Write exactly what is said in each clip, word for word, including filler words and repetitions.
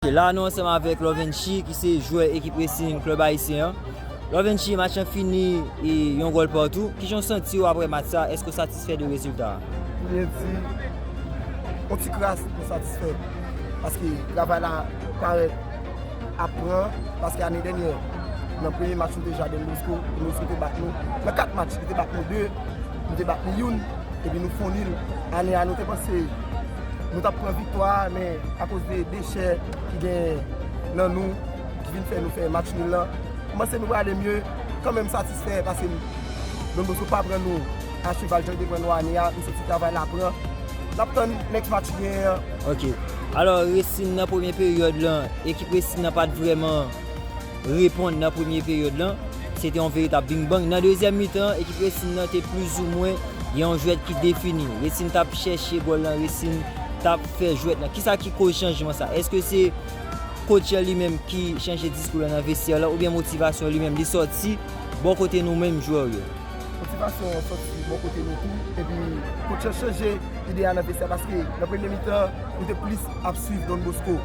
La, nou ansanm avèk Lovenchi, ki se jwè ekip Racing Club Ayisyen an. Lovenchi, match lan fini e yon gòl patou. Kijan w santi w apre match sa? Èske w satisfè de rezilta a? Byen di, yon ti kras mwen satisfè. Paske travay la parèt ap pran, paske ane dènyè, nan premye match nou te jwe a Don Bosco, Don Bosco te bat nou. Nan kat match, li te bat nou de, nou te bat li youn, epi nou fè yon nil. Ane a, nou te panse nou t ap pran viktwa a, men akoz de dechè ki gen nan nou, ki vin fè nou fè match nil lan, m panse nou prale mye, kanmenm satisfè, paske Don Bosco pa pran nou a cheval jan li te pran nou ane a, m santi travay la pran. N ap tann next match genyen an. Ok. Alò, Racing nan premye peryòd lan, ekip Racing nan pa t vrèman reponn nan premye peryòd lan. Se te yon veritab bing bang. Nan dezyèm mitan, ekip Racing nan te plizoumwen gen yon jwèt ki defini. Racing t ap chèche gòl lan, Racing t ap fè jwèt lan. Kisa ki koz chanjman sa? Èske se coach lan li menm ki chanje diskou lan nan vestyè lan, oubyen motivasyon li menm li sòti bò kote nou menm jwè yo? Motivasyon an sòti bò kote nou tou, epi coach lan chanje ide a nan vestyè, paske nan premye mitan, nou te plis ap swiv Don Bosco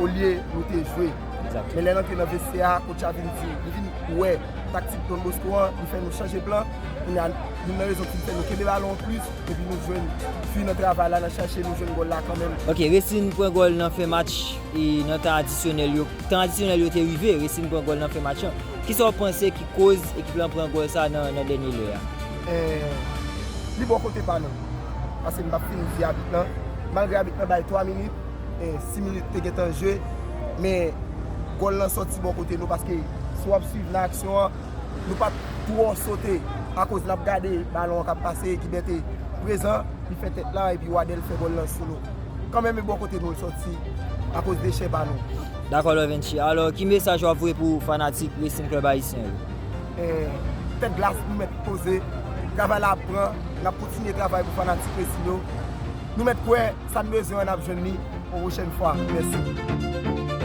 olye nou te jwe. Exact. Men lè n antre nan vestyè a, coach la vin di, li vin wè taktik Don Bosco an, li fè nou chanje plan. Kounye a, youn nan rezon ki fè nou kenbe balon an plis, epi nou jwenn fi nan travay la, nan chache nou jwenn gòl la kanmenm. Ok, Racing pran gòl nan fen match e nan tan adisyonèl yo. Tan adisyonèl yo te rive, Racing pran gòl nan fen match lan. Kisa w panse ki koz ekip lan pran gòl sa nan, nan dènye lè a? Eh, li bò kote pa nou. Paske m p ap fin di abit lan. Malgre abit lan bay twa minit, eh, sis minit te gentan jwe, men gòl lan sòti bò kote nou, paske si w ap swiv nan aksyon an, nou pa t twò sote, akoz n ap gade balon an k ap pase, Gilbert te prezan, li fè tèt la, epi Wadèl fè gòl lan sou nou. Kanmenm, e bò kote nou l sòti, akoz dechè pa nou. Dakò, Lovenchi. Alò, ki mesaj w ap voye pou fanatik Racing Club Ayisyen yo? Eh, tèt glas nou mèt poze, travay la ap pran, n ap kontinye travay pou fanatik Racing yo. Nou mèt kwè, sa n bezwen an, n ap jwenn li yon pwochèn fwa. Mèsi.